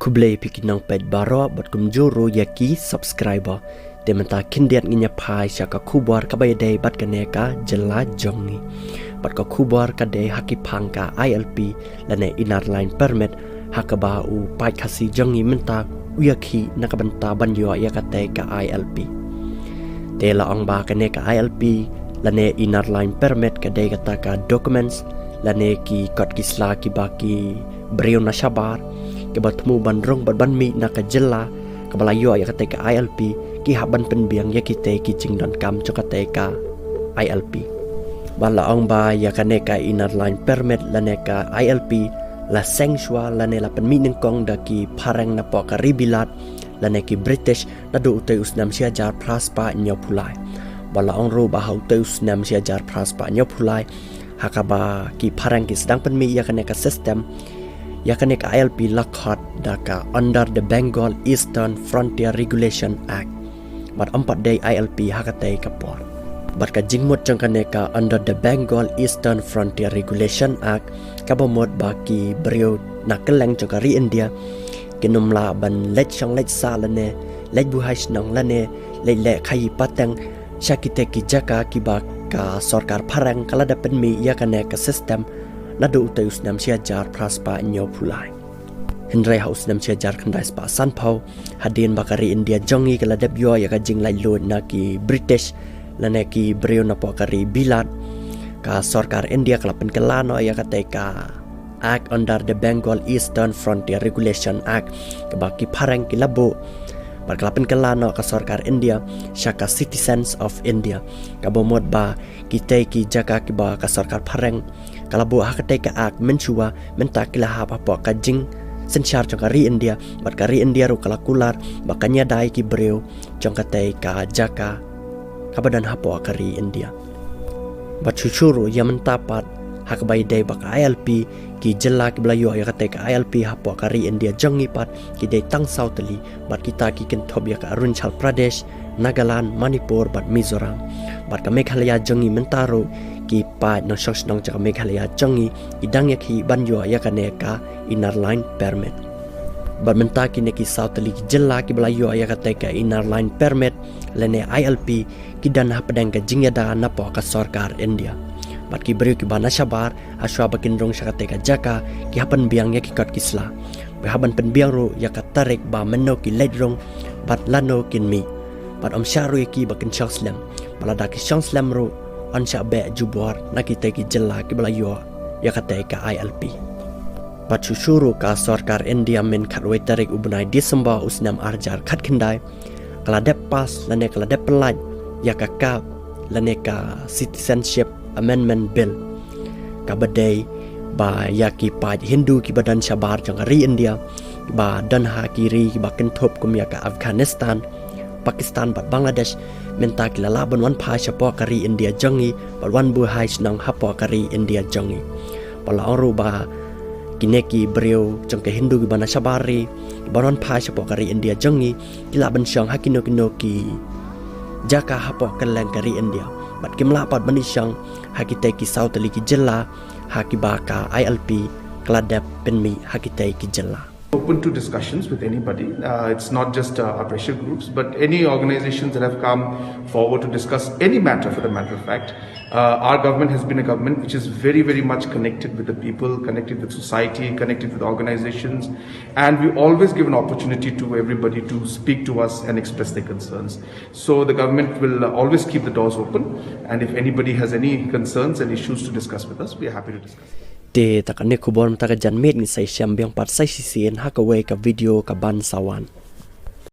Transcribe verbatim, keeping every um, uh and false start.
Khublei phi ki nongpeit baroh bad kumjuh ruh ïa ki subscriber. Te mynta khyndiat ngin ïa phai sha ka khubor kaba ïadei bad kane ka jylla jong ngi. Bad ka khubor ka dei ha ki phang ka I L P lane Inner Line Permit, ha kaba u paid Khasi jong ngi mynta u ïakhih na ka bynta ban ïoh ïa katei ka I L P. Te la ong ba kane ka I L P lane Inner Line Permit ka dei kata ka documents lane ki kot ki sla kiba ki briew na shabar kiba thmu ban rung bad ban mih na ka jylla kaba la ïoh ïa katei ka I L P, ki hap ban pynbiang ïa kitei ki jingdonkam jong katei ka I L P. Bad la ong ba ïa kane ka Inner Line Permit lane ka I L P la seng shuwa lane la pynmih nyngkong da ki phareng napoh ka ri Bilat lane ki British naduh utei u snem shi hajar phra spah hynñiewphew lai. Bad la ong ruh ba ha utei u snem shi hajar phra spah hynñiewphew lai, ha kaba ki phareng ki sdang pynmih ïa kane ka system, ïa kane ka I L P la khot da ka Under the Bengal Eastern Frontier Regulation Act. Bad ym pat dei I L P ha katei ka por. Bad ka jingmut jong kane ka Under the Bengal Eastern Frontier Regulation Act kaba mut ba ki briew na kylleng jong ka ri India kin ym lah ban leit shong leit sah lane leit buhai shnong lane leit leh khaïi pateng sha kitei ki jaka kiba ka sorkar phareng ka la dep pynmih ïa kane ka system naduh utei u snem shi hajar phra spah hynñiewphew lai. Hynrei ha u snem shi hajar khyndai spah sanphew, hadien ba ka ri India jong ngi ka la dep ïoh ïa ka jinglaitluid na ki British lane ki briew napoh ka ri Bilat, ka sorkar India ka la pynkylla noh ïa katei ka Act Under the Bengal Eastern Frontier Regulation Act kaba ki phareng ki la buh. Bad ka la pynkylla noh ka sorkar India sha ka Citizens of India, kaba mut ba kitei ki jaka kiba ka sorkar phareng ka la buh ha katei ka Act mynshuwa, mynta ki la hap hapoh ka jingsynshar jong ka ri India, bad ka ri India ruh ka la kular ba kan ïada ïa ki briew jong katei ka jaka kaba don hapoh ka ri India. Bad shuh shuh ruh ïa mynta pat, ha kaba ïadei bad ka I L P, ki jylla kiba la ïoh ïa katei ka I L P hapoh ka ri India jong ngi pat ki dei tang saw tylli, bad kita ki kynthup ïa ka Arunachal Pradesh, Nagaland, Manipur bad Mizoram. Bad ka Meghalaya jong ngi mynta ruh, ki paid nongshong shnong jong ka Meghalaya jong ngi ki dang ïakhih ban ïoh ïa kane ka Inner Line Permit. Bad mynta kine ki saw tylli ki jylla kiba la ïoh ïa katei ka Inner Line Permit lane I L P ki don hapdeng ka jingïada napoh ka sorkar India. Bad ki briew kiba na shabar, ha shuwa ba kin rung sha katei ka jaka, ki hap ban pynbiang ïa ki kot ki sla. Ki hap ban pynbiang ruh ïa ka tarik ba mynno ki leit rung bad lano kin mih. Bad ym shah ruh ïa ki ba kin shong slem. Bad lada ki shong slem ruh, yn shah beh jubor na kitei ki jylla kiba la ïoh ïa katei ka I L P. Bad shuh shuh ruh ka sorkar India mynne khatwei tarik u bnai December u snem ar hajar khatkhyndai, ka la dep pass lane ka la dep pyllait ïa ka KAB lane ka Citizenship Amendment Bill, kaba dei ba ïa ki paid Hindu kiba don shabar jong ka ri India, ba don ha ki ri kiba kynthup kum ïa ka Afghanistan, Pakistan bad Bangladesh, mynta ki la lah ban wan phai shapoh ka ri India jong ngi bad wan buhai shnong hapoh ka ri India jong ngi. Bad la ong ruh ba kine ki briew jong ka Hindu kiba na shabar ri, kiba wan phai shapoh ka ri India jong ngi, ki lah ban shong ha kino kino ki jaka hapoh kylleng ka ri India. Bad kim lah pat ban ïa shong ha kitei ki saw tylli ki jylla ha kiba ka I L P ka la dep pynmih ha kitei ki jylla. Open to discussions with anybody. Uh, it's not just uh, our pressure groups, but any organizations that have come forward to discuss any matter, for the matter of fact. Uh, our government has been a government which is very, very much connected with the people, connected with society, connected with organizations, and we always give an opportunity to everybody to speak to us and express their concerns. So the government will uh, always keep the doors open, and if anybody has any concerns and issues to discuss with us, we are happy to discuss. Te ta kane khubor mynta ka janmiet, ngin sa ïashem biang pat sa shisien ha kawei ka video kaban sa wan.